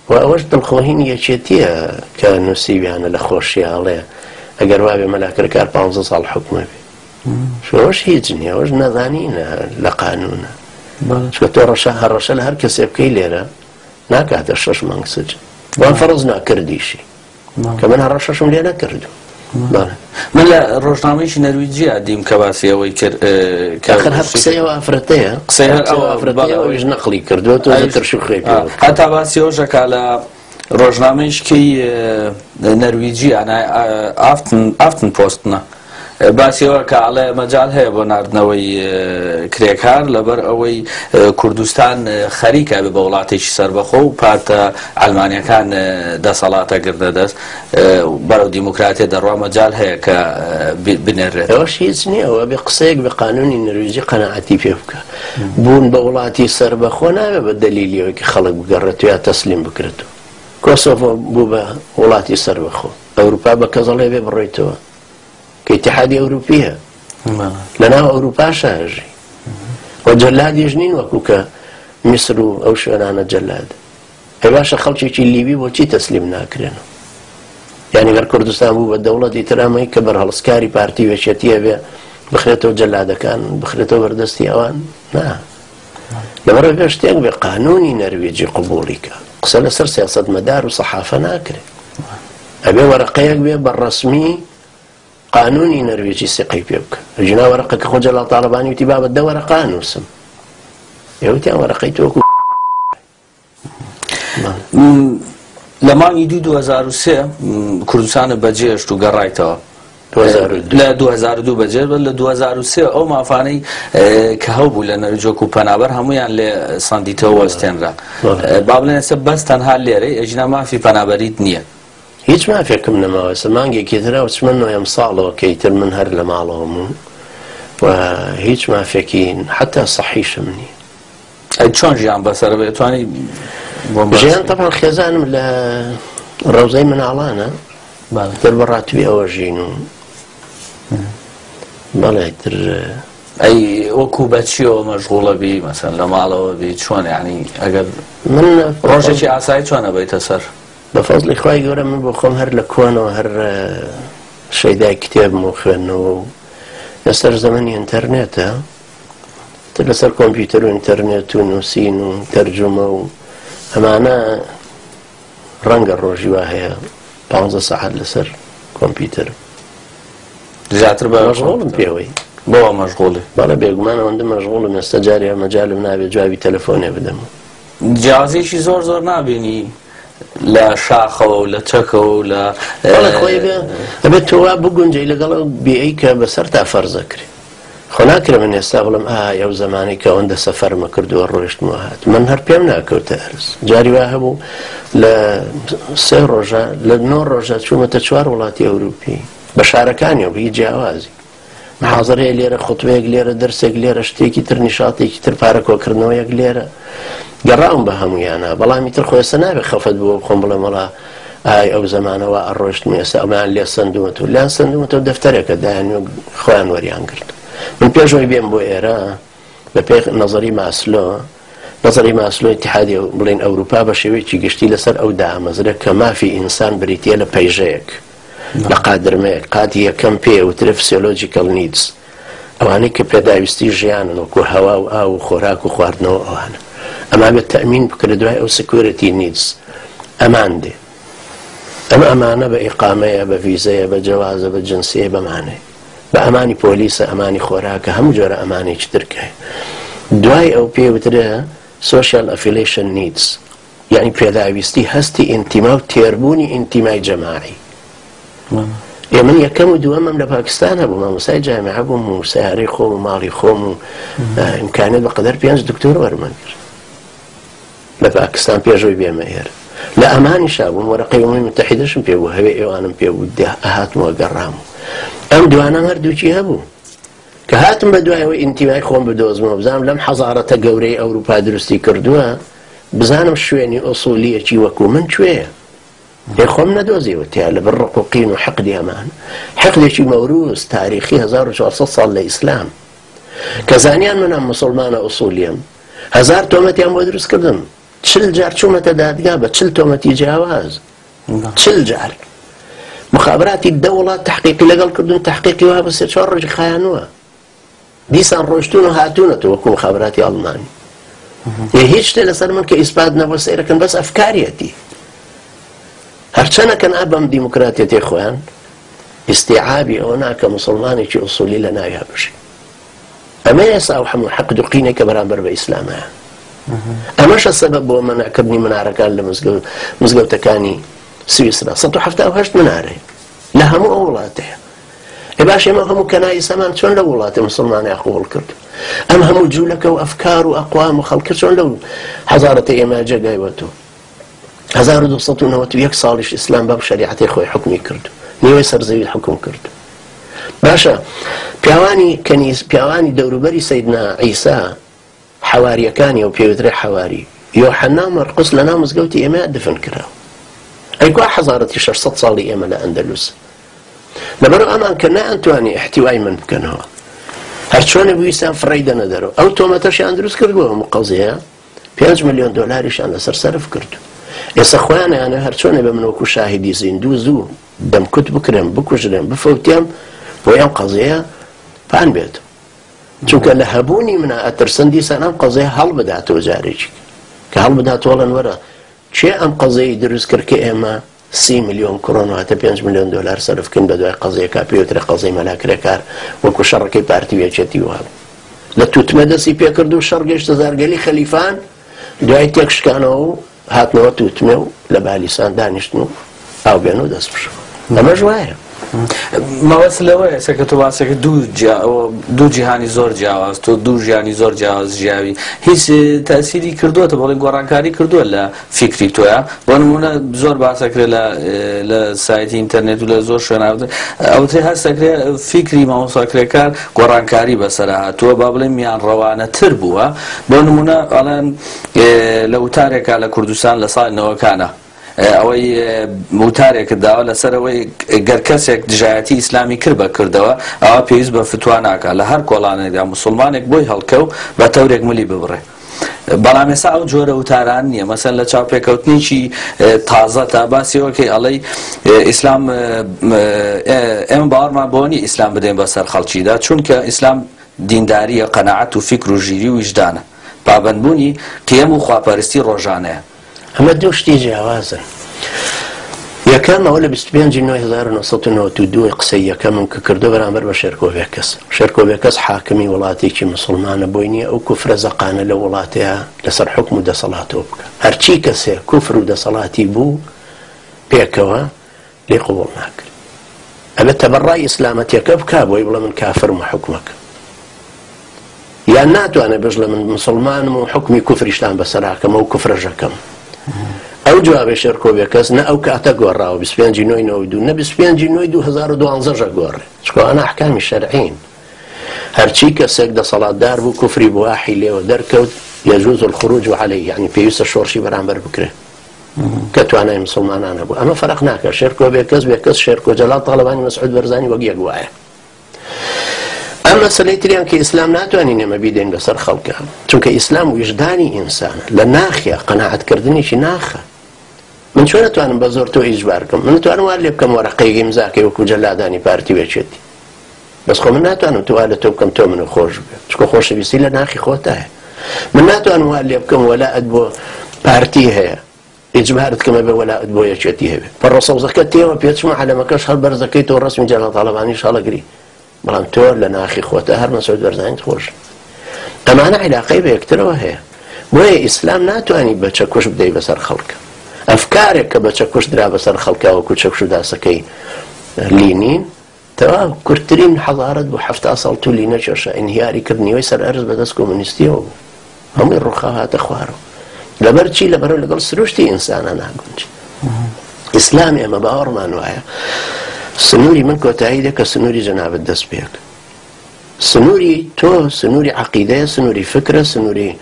C: و ئەوەش دڵخۆهینی یەکێتیە کە نووسیویانە لە خۆشیە ئەڵێ ئەگەر وابێ مەلا کرێکار پ ساڵ حکومە بێ ئەوەش هیچ نییە ئەوەش نەزانینە لە قانونە چونکە تۆ ڕەشە هەڕەشە لە هەر کەسێ بکەی لێرە ناکاتە شەش مانگ سجن وان فەرز ناکردیشی کە من هەڕەشەشم لێ نەکردو
B: من لە ڕۆژنامەیەکی نەرویجیە دیم کە باسی ئەوەی کرد
C: کە ئەخر هەر قسەی ئەو ئافرەتەیە
B: قسەی هەر ئەو
C: ئافرەتەیە ئەویش نەقلی کردووە تۆزە ترش و خوێ پێوە
B: هەتا باسی ئەوەش ئەکا لە ڕۆژنامەیشکی نەرویجی ئافتن ئافتن پۆستنە. باسی ئەوە کە ئەڵێ مەجال هەیە بۆ ناردنەوەی کرێکار لەبەر ئەوەی کوردستان خەریکە بێ بە وڵاتێکی سەربەخۆ و پارتە عەلمانیەکان دەسەڵاتە گرنە دەست بەرەو دیموکراتیە دەڕوا مەجال هەیە کە بنێرێت.
C: ئەوەش هیچ نییە، ئەوە بێ قسەیەک بە قانونی نەرویجی قەناعەتی پێ بکە. بوون بە وڵاتی سەربەخۆ نابێ بە دەلیلی ئەوەی کە خەڵک بگەڕێتەوە یا تەسلیم بکرێتەوە. کۆسۆڤۆ بوو بە وڵاتی سەربەخۆ. ئەوروپا بە کەس ئەڵێ بێ بڕۆیتەوە کە ئیتیحادی ئەوروپیە لەناو ئەوروپاشا ئەژی و جەلادیش نین وەکو کە میسر و ئەو شوێنانە جەلاد. ئەی باشە خەڵکێکی لیبی بۆچی تەسلیم ناکرێن؟ یعنی گەر کوردستان بوو بە دەوڵەت ئیتر ئەمەی کە بەرهەڵستکاری پارتی و یەکێتیە بێ بخرێتەوە جەلادەکان بخرێتەوە بەردەستی ئەوان؟ نا لەبەرئەوەی بێ شتێک بێ قانونی نەرویجی قبوڵی کە قسە لەسەر سیاسەتمەدار و سەحافە ناکرێ ئەبێ وەرەقەیەک بێ بە ڕەسمی قانونی نەرویجی سیقەی پێ بکە ئەگینا وەرەقەکە خۆ جەلال تاڵەبانی وتی بابە دە وەرەقە ئەنووسم ئێ وتیان وەرەقەی تۆ وەکو
B: لە مانگی دوو 2003 کوردستانت بەجێهێشت و گەڕایتەوە لە 2002 بەجێ بە لە 2003 ئەو مافانەی کە هەبوو لە نەرویج وەکو پەنابەر هەمویان لێ سەندیتەوە وەستێنرا با بڵێن ئێستا بەس تەنها لێرەی ئەژینا مافی پەنابەریت نییە.
C: هیچ مافێکم نەماوە ئێستا مانگێکی ترە و چمە نۆیەم ساڵەوە کە ئیتر من هەر لە ماڵەوەم و هیچ مافێکی حتا سەحیشم نییە.
B: ئەی چۆن ژیان بەسەر بێ توانی بۆم باس
C: ژیان
B: بکەی؟
C: تەبعەن خێزانم لە ڕەوزەی مناڵانە
B: بەڵێ.
C: تر بە ڕاتبی ئەوە ژین و بەڵێ تر
B: ئەی وەکو بە چیەوە مەشغوڵە بی مەسەن لە ماڵەوە بی چۆن یعنی ئەگەر
C: من
B: ڕۆژێکی ئاسایی چۆن ئەبەیتە سەر؟
C: بە فەزڵی خوای گەورە من بۆ خۆم هەر لە کۆنەوە هەر شەیدای کتێبم و خوێندنەوە و لەسەر زەمەنی ئینتەرنێتە تر لەسەر کۆمپیوتەر و ئینتەرنێت و نووسین و تەرجومە و ئەمانە ڕەنگە ڕۆژی وا هەیە پانزە سەعات لەسەر کۆمپیوتەر
B: زیاتر بە
C: مەشغوڵم پێوەی.
B: بەوە مەشغوڵی؟
C: بەڵێ بێگومان ئەوەندە مەشغوڵم ئێستا جارێ مەجالم نابێت جوابی تەلەفۆنێ بدەم.
B: جیاوازیەکی زۆر زۆر نابینی لە شاخەوە و لە چەکەوە و لە
C: بەڵێ خۆی بێ ئەبێت تۆ وا بگونجێی لەگەڵ ئەو بێی کە بەسەرتا فەرزەکرێ. خۆ ناکرێ من ئێستا بڵێم ئای ئەو زەمانەی کە ئەوەندە سەفەرمە کردووە ڕۆیشتم و هاتم من هەر پێم ناکەوتە ئەرز جاری وا هەبوو لە سێ ڕۆژە لە نۆ ڕۆژە چوومەتە چوار وڵاتی ئەوروپی بە شارەکانیەوە بە هیچ جیاوازی محازەرەیە لێرە خوتبەیەک لێرە دەرسێک لێرە شتێکی تر نیشاتێکی تر پارە کۆکردنەوەیەک لێرە گەڕاوم بە هەموویانە بەڵام ئیتر خۆ ئێستا نابێ خەفەت بۆ خۆم بڵێم وەڵا ئای ئەو زەمانە وا ئەڕۆشتم ئێستا ئەمەیان لێ سەندوومەتەوە لێیان سەندوومەتەوە دەفتەرێکە دایان و خۆیان وەریان گرت من پێش ئەوەی بێم بۆ ئێرە بە پێی نەزەری ماسلۆ نەزەری ماسلۆ ئیتیحادی بڵێن ئەوروپا بە شێوەیەکی گشتی لەسەر ئەو دامەزرێ کە مافی ئینسان بریتییە لە پەیژەیەک لە قادرمەیەک قاتی یەکەم پێ وترێ physiological needs ئەوانەی کە پێداویستی ژیانن وەکو هەوا و ئاو و خۆراک و خواردنەوە ئەوانە ئەما بێت تەئمین بکرێت دوای ئەو security needs ئەمان دێ ئەم ئەمانە بە ئیقامەیە بە ڤیزەیە بە جەوازە بە جنسیە بەمانەیە بە ئەمانی پۆلیسە ئەمانی خۆراکە هەموو جۆرە ئەمانێکی ترکە دوای ئەو پێ وترێ social affiliation needs یانی پێداویستی هەستی ئینتیما و تێربوونی ئینتیمای جەماعی. ئێ من یەکەم و دووەمم لە پاکستان هەبوو مامۆستای جامیعە بووم و سەیارەی خۆم و ماڵی خۆم و ئیمکانیەت بە قەدەر پێنج دکتۆر وەرمەگرت لە پاکستان پێشەوەی بێمە ئێرە لە ئەمانیشا بووم وەرەقەی ئومەمی متحیدەشم پێ بوو هەوێ ئێوانم پێ بوو ئەهاتمەوە گەڕام و ئەم دوانەم هەردووکی هەبوو کە هاتم بە دوای ئەوەی ئینتیمای خۆم بدۆزمەوە بزانم لەم حەزارەتە گەورەی ئەوروپا دروستی کردووە بزانم شوێنی ئوسولیەکی وەکو من کوێیە ئێ خۆم نەدۆزیەوە تیا لەبەر ڕق و قین و حقدی ئەمان حقدێکی مەوروس تاریخی 1400 ساڵ لە ئیسلام کە زانیان منم مسلمانە ئوسولیەم هەزار تۆمەتیان بۆ دروست کردم چل جار چوومەتە دادگا بە چل تۆمەتی جیاواز چل جار مخابراتی دە وڵات تحقیقی لەگەڵ کردون تحقیقی وا بە سێ چوار ڕۆژی خایانووە دیسان ڕۆشتون و هاتوونەتەوە وەکو مخابراتی ئەڵمانی ئێ هیچ شتێ لەسەر من کە ئیسپات نەبوو سەیرەکەن بەس ئەفکاریەتی هەرچەنەکەن ئا بەم دیموکراتیەتەی خۆیان ئیستیعابی ئەوە ناکە مسلمانێکی ئوسولی لە ناویا بژی ئەمە ئێستا ئەو هەموو حەقد و قینێک کە بەرامبەر بە ئیسلامە ئەمەشە سەبەب بۆ مەنعکردنی منارەکان لە مزگەوتەکانی سویسرا 178 منارەیە لە هەموو ئەو وڵاتەیە. ئێ باش ئێمە هەموو کەنایسەمان چۆن لەو وڵاتە مسوڵمانەیا قبوڵ کرد؟ ئەم هەموو جوولەکە و ئەفکار و ئەقوام و خەڵکە چۆن لەو حەزارەتە ئێمە جێگای وەتۆ؟ 1291 ساڵیش ئیسلام بەم شەریعەتەی خۆی حوکمی کرد، نیوەی سەر زەوی حوکم کرد. باشە پیاوانی کەنیس پیاوانی دەوروبەری سەیدنا عیسا حەواریەکانی ئەو پێوترێ حەواری یۆحەنا و مەرقس لەناو مزگەوتی ئێمە دفن کراوە. ئەی کوا حەزارەتی 600 ساڵی ئێمە لە ئەندەلوس؟ لەبەر ئەمان کە نەیانتوانی ئیحتیوای من بکەنەوە هەرچۆنێک ویستیان فڕێی دەنە دەرەوە. ئەو تۆمەتەشیان دروست کرد بۆ هەموو قەزیەیە 5 ملیۆن دۆلاریشیان لەسەر سەرف کرد. ئێستا خۆیان ئەیانەوێ هەرچۆنێ بە من وەکو شاهیدی زیندوو زوو دەمکوت بکرێم، بکوژرێم، بفەوتێم بۆی ئەم قەزیەیە پان بێت. چونکە لە هەبوونی منا ئەترسن دیسان ئەم قەزیە هەڵبداتەوە جارێکی کە هەڵبداتەوە ئەڵێن وەرە کێ ئەم قەزیەی دروست کرد کە ئێمە 30 ملیۆن کرۆن واتە 5 ملیۆن دۆلار سەرف بکەین بە دوای قەزیەکە پێوترێ قەزیەی مەلا کرێکار وەکو شەڕەکەی پارتی و یەکێتی وابوو لە توتمە دەستی پێکرد و شەڕ گەیشتە زارگەلی خەلیفان دوای تێکشکانەوە و هاتنەوە توتمێ و لە بالیسان دانیشتن و ئاو بێن و دەست بشۆن. ئەمەش وایە.
B: مەبەست لەوەیە ئێستا کە تۆ باسێکە دوو جیهانی زۆر جیاواز، تۆ دوو ژیانی زۆر جیاواز ژیاوی، هیچ تەسیری کردووەتە بەڵێ گۆڕانکاری کردووە لە فیکری تۆیا؟ بۆ نموونە زۆر باسەکرێت لە سایتی ئینتەرنێت و لە زۆر شوێن ئەوترێ هەستەکرێ فیکری مامۆستا کرێکار گۆڕانکاری بەسەر هاتووە، با بڵێم میان ڕەوانەتر بووە. بۆ نموونە ئەڵێن لە وتارێکا لە کوردستان لە ساڵی نەوەکانە ئەوەی وتارێکت داوە لەسەر ئەوەی گەر کەسێک دژایەتی ئیسلامی کرد بە کردەوە ئەوە پێویست بە فتوا ناکا لە هەر کۆڵانێکدا موسڵمانێک بۆی هەڵکەو بە تەورێک ملی ببڕێ بەڵام ئێستا ئەو جۆرە وتاران نییە مەسەن لە چاوپێکەوتنێکی تازە تا باسی ئەوەکەی ئەڵێی ئیسلام ئێمە باوەڕمان بەوە نییە ئیسلام بدەین بەسەر خەڵکیدا چونکە ئیسلام دیندارییە قەناعەت و فیکر و ژیری و ویژدانە پابەندبوونی قیەم و خواپەرستی ڕۆژانەیە.
C: ئەمە دوو شتی جیاوازن. یەکەم، ئەوە لە 25 ی نۆی 1992 قسەی یەکەمم کە کردووە بەرامبەر بە شێرکۆ بێکەس. شێرکۆ بێکەس حاکمی وڵاتێکی مسوڵمانە بۆی نییە ئەو کوفرە زەقانە لەو وڵاتەیا لەسەر حوکم و دەسەڵاتەوە بکا. هەرچی کەسێ کوفر و دەسەڵاتی بوو پێکەوە لێی قبوڵ ناکرێ. ئەبێ تەبەڕای ئیسلامەتیەکە بکا بۆی بڵێ من کافرم و حوکمەکەم. یان ناتوانێ بژڵێ من مسوڵمانم و حوکمی کوفریشتان بەسەراکەم ئەو کوفرەشەکەم. ئەو جوابەی شێرکۆ بێکەس نە ئەو کاتە گۆڕاوە 25 ی نۆی 92 نە 25 ی نۆی 2012 ژە گۆڕێ. چونکە ئەوانە ئەحکامی شەرعین. هەرچی کەسێک دەسەڵاتدار بوو کوفری بواحی لێوە دەرکەوت یجوز الخروج علیه یعنی پێویستە شۆڕشی بەرامبەر بکرێ. کە توانای مسوڵمانان هەبوو ئەمە فەرق ناکە شێرکۆ بێکەس بێکەس شێرکۆ جەلال تاڵەبانی مەسعود بەرزانی وەک یەک وایە ئەم مەسەلەی تریان کە ئیسلام ناتوانین ئێمە بیدەین بەسەر خەڵکە چونکە ئیسلام ویژدانی ئینسانە لە ناخیا قەناعەتکردنێکی ناخە من چۆن ئەتوانم بە زۆر تۆ ئیجبار بکەم من ئەتوانم وا لێ بکەم وەرەقەیەک ئیمزاکەی وەکو جەلادانی پارتی و یەکێتی بەس خۆ من ناتوانم تو وا لە تۆ بکەم تۆ منو خۆش بوێ چونکە خۆشەویستی لە ناخی خۆتایە من ناتوانم وا لێ بکەم وەلائت بۆ پارتی هەیە ئیجبارت کەم ئەبێ وەلائت بۆ یەکێتی هەبێ پەڕۆ سەوزەکە تێوە پێچم و عەلەمەکەش هەر بەرزەکەی تۆ ڕەسمی جەلال تاڵەبانیش هەڵەگری بەڵام تۆ لە ناخی خۆتە هەر مەسعود بەرزانیت خۆش ئەمانە عیلاقەی بە یەکترەوە هەیە بۆیە ئیسلام ناتوانانی بە چەکوش بدەی بەسەر خەڵکە ئەفکارێک کە بە چەکوش درا بەسەر خەڵکە وەکو چەکوش و داسەکەی لینین تەواو کورتترین حەزارەت بوو 70 ساڵ تولی نەکێشا ئینهیاری کرد نیوەی سەر ئەرز بەدەست کۆمۆنیستیەوە بوو هەمووی ڕوخا هاتە خوارەوە لەبەر چی لەبەرەوە لەگەڵ سروشتی ئینسانە ناگونجێ ئیسلام ئێمە باوەڕمان وایە سنووری من کۆتایی دێ کە سنووری جەنابت دەست پێک سنووری تۆ سنووری عقیدەیە سنووری فکرە سنووری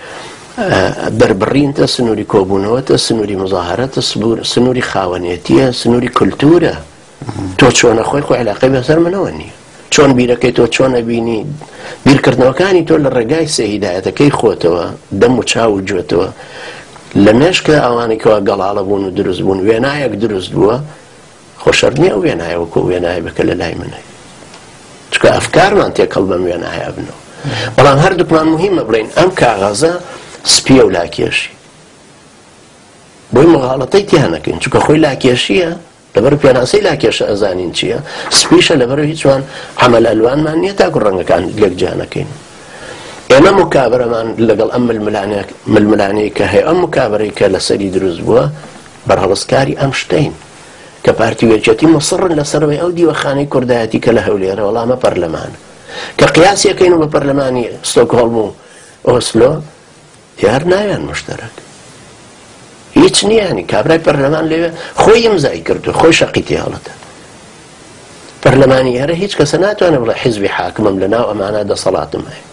C: دەربڕینتە سنووری کۆبوونەوەتە سنووری مزاهرەتە سنووری خاوەنێتیە سنووری کولتوورە تۆ چۆنە خۆی خۆی علاقەی بەسەر منەوە نییە چۆن بیرەکەی تۆ چۆن ئەبینی بیرکردنەوەکانی تۆ لە ڕێگای سێ هیدایەتەکەی خۆتەوە دەم و چاو و گوێتەوە لە مێشکە ئەوانەی کەوا گەڵاڵە بوون و دروست بوون وێنایەک دروست بووە خۆ شەرت نییە ئەو وێنایە وەکو وێنایە بکە لە لای منە چونکە ئەفکارمان تێکەڵ بەم وێنایە ئەبنەوە بەڵام هەردووکمان مهمە بڵێین ئەم کاغەزە سپیە و لاکێشی بۆی مغاڵەتەی تیا نەکەین چونکە خۆی لاکێشیە لەبەر پێناسەی لاکێشە ئەزانین چییە سپیشە لەبەر هیچمان عەمەل ئەلوانمان نییە تاکو ڕەنگەکان لێک جیا نەکەین ئێمە مکابرەمان لەگەڵ ئەم ململانێی کە هەیە ئەم مکابرەی کە لەسەری دروست بووە بەرهەڵستکاری ئەم شتەین. کە پارتی و یەکێتی مصڕن لەسەرەوەی ئەو دیوەخانەی کوردایەتی کە لە هەولێرە وەڵا ئەمە پەرلەمانە کە قیاسی ئەکەین و بە پەرلەمانی ستۆکهۆڵم و ئۆسلۆ دیار ناویان مشتەرەک هیچ نییە ینی کابرای پەرلەمان لەوێ خۆی ئیمزای کردو خۆی شەقی تێهەڵەتە پەرلەمانی ئێرە هیچ کەسە ناتوانێت بڵێ حیزبی حاکمم لە ناو ئەمانە دەسەڵاتم هەیە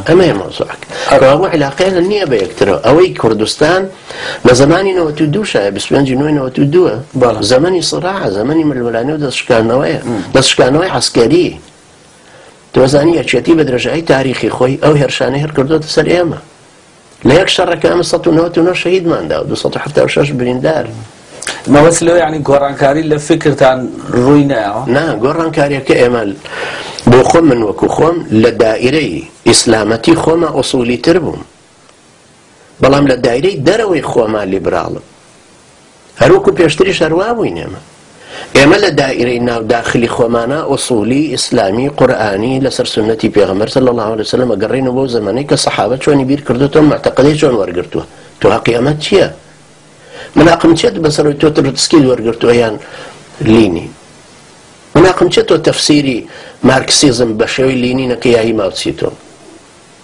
C: ئەمەیە مەوزوعەکە ئەوە علاقەیان نییە بە یەکترەوە ئەوەی کوردستان لە زمانی 92 شایە 25 نوێ 92 زمانی سڕاعە زمانی ململانێ و دەستشکاندنەوەیە دەستشکاندنەوەی عەسکەری تۆزانی یەکێتی بە درێژایی تاریخی خۆی ئەو هێرشانەی هەر کردۆتە سەر ئێمە لە یەک شەڕەکە ئەمە 199 شەهیدمان دا و 276 بریندار.
B: مەبەست لەوە یعنی گۆڕانکاری لە فکرتان ڕووی نایەوە؟
C: نا، گۆڕانکاریەکە ئێمە بۆ خۆم من وەکو خۆم لە دایرەی ئیسلامەتی خۆما ئوسولی تر بووم بەڵام لە دایرەی دەرەوەی خۆما لیبراڵم. هەروەکو پێشتریش هەروا بووین ئێمە. ئێمە لە دائیرەی ناو داخلی خۆمانا ئوسولی ئیسلامی قورئانی لەسەر سوننەتی پێغەمبەر صلی اللە علیە وسلم ئەگەڕێینەوە بەو زەمەنەی کە سەحابە چۆنی بیر کردۆتەوە موعتەقەدەی چۆن وەرگرتووە تۆ هەقی ئەمەت چییە؟ من هەقم چیە بەسەرەوەی تۆ ترۆتسکیت وەرگرتووە یان لینین؟ من هەقم چیە تۆ تەفسیری مارکسیزم بە شێوەی لینینەکە یا هی ماوتسیتۆنگ؟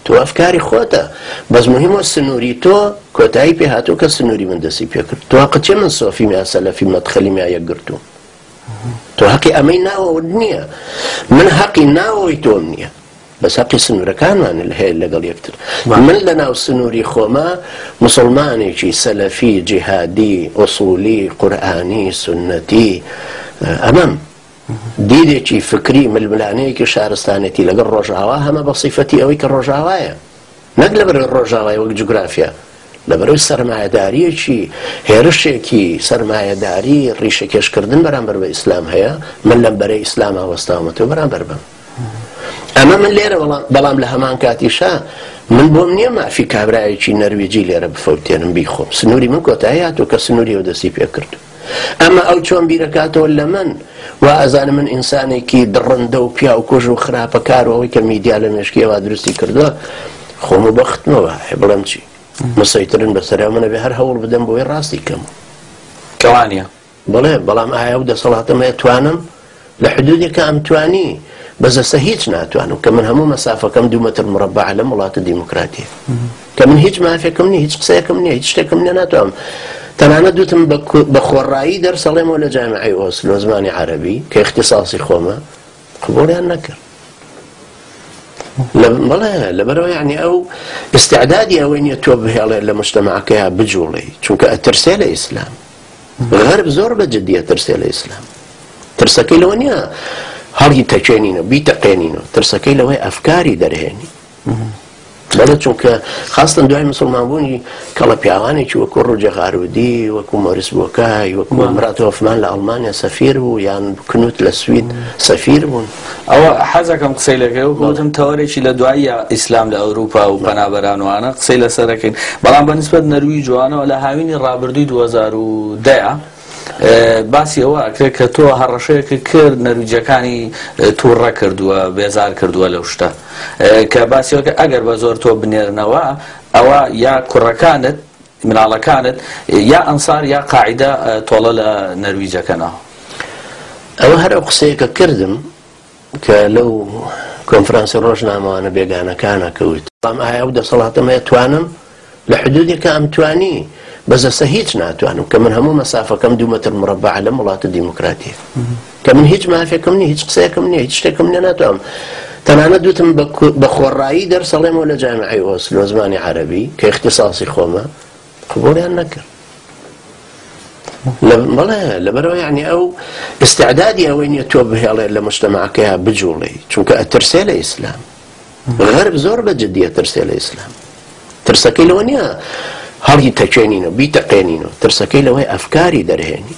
C: تۆ ئەفکاری خۆتە بەس موهیمە سنوری تۆ کۆتایی پێ هاتووە کە سنوری من دەستی پێ کرد تۆ هەقت چیە من سۆفیم یا سەلەفیم مەدخەلیم یا یەکگرتووم تۆ هەقی ئەمەی ناوەوەت نییە من هەقی ناوەوەی تۆم نییە بەس هەقی سنوورەکانمان هەیە لەگەڵ یەکتر من لە ناو سنووری خۆما مسلمانێکی سەلەفی جیهادی ئوسولی قورئانی سنەتی ئەمەم دیدێکی فکری ململانێیەکی شارستانێتی لەگەڵ ڕۆژئاوا هەمە بە سیفەتی ئەوەی کە ڕۆژئاوایە نەک لەبەرەوەی ڕۆژئاوای وەک جوگرافیا لەبەرەوەی سەرمایەداریەکی هێرشێکی سەرمایەداری ڕیشەکێشکردن بەرامبەر بە ئیسلام هەیە من لەم بەرەی ئیسلاما وەستاومەتەوە بەرامبەر بەم ئەمە من لێرە بەڵام لە هەمان کاتیشا من بۆم نییە مافی کابرایەکی نەرویجی لێرە بفەوتێنم بیخۆم سنووری من کۆتایی هاتوو کە سنووری ئەو دەستی پێکردو ئەمە ئەو چۆن بیرەکاتەوە لە من وا ئەزانم من ئینسانێکی دڕندە و پیاوکوژ و خراپەکار و ئەوەی کە میدیا لە مێشکی ئەوا دروستی کردووە خۆم و بەختمەوە بڵێم چی مسەیترن بەسەرا من ئەبێ هەر هەوڵ بدەم بۆی ڕاستی کەم
B: کەوانە
C: بڵێ بەڵام ئایا ئەو دەسەڵاتەم هەیە توانم لە حدودێکە ئەمتوانی بەس ئێستا هیچ ناتوانم کە من هەموو مەسافەکەم دوو مەتر مڕەبەعە لەم وڵاتە دیموکراتیە کە من هیچ مافێکم نییە هیچ قسەیەکم نییە هیچ شتێکم نییە ناتوانم تەنانەت دوتم بە خۆڕایی دەرسەڵێمەوە لە جامیعەی ئۆسلۆ زمانی عەرەبی کە اختصاصی خۆمە قبوڵیان نەکرد بەڵێ لەبەرەوە یعنی ئەو استعدادی ئەوەی نییە تۆ بهێڵێت لە مجتەمەعەکەیا بجوڵێی چونکە ئەترسێ لە ئیسلام غەرب زۆر بە جدی ئەترسێ لە ئیسلام ترسەکەی لەوە نییە هەڵی تەکێنینەوە بیتەقێنینەوە ترسەکەی لەوەی ئەفکاری دەرهێنی بەڵێ چونکە خاستن دوای مسلمان بوونی کەڵە پیاوانێکی وەکو ڕوجە غارودی وەکو مۆریس بۆکای وەکو مرات هۆفمان لە ئەڵمانیا سەفیر بوو یان کنوت لە سوید سەفیر بوون.
B: ئەوە حەزەکەم قسەی لەکەی وەکو وتم تەوەرێکی لە دواییە ئیسلام لە ئەوروپا و پەنابەران و ئانە قسەی لەسەر ئەکەین بەڵام بە نسبەت نەرویج و ئانەوە لە هاوینی ڕابردووی 2010 باسی ئەوە ئەکرێت کە تۆ هەڕەشەیەکت کرد نەرویجەکانی تووڕە کردووە بێزار کردووە لەو شتە کە باسی ئەوە کرد ئەگەر بە زۆر تۆ بنێرنەوە ئەوە یا کوڕەکانت مناڵەکانت یا ئەنسار یا قاعیدە تۆڵە لە نەرویج ئەکەنەوە.
C: ئەوە هەر ئەو قسەیە کە کردم کە لەو کۆنفرانسی ڕۆژنامەوانە بێگانەکانە کە وتم بەڵام ئایا ئەو دەسەڵاتەم هەیە توانم لە حدودێکا ئەمتوانی بەس ئێستا هیچ ناتوانم کە من هەموو مەسافەکەم دوو مەتر مڕەبەعە لەم وڵاتە دیموکراتیە کە من هیچ مافێکم نییە هیچ قسەیەکم نییە هیچ شتێکم نییە ناتوانم تەنانەت وتم بە خۆڕایی دەرسەڵێمەوە لە جامیعەی ئۆسلۆ زمانی عەرەبی کە اختصاصی خۆمە قبوڵیان نەکرد بەڵێ لەبەرەوە یعنی ئەو استعدادی ئەوەی نییە تۆ بهێڵێت لە مجتەمەعەکەیا بجوڵێی چونکە ئەترسێ لە ئیسلام غەرب زۆر بە جدی ئەترسێ لە ئیسلام ترسەکەی لەوە نییە هەڵی تەکێنینەوە بیتەقێنینەوە ترسەکەی لەوەی ئەفکاری دەرهێنی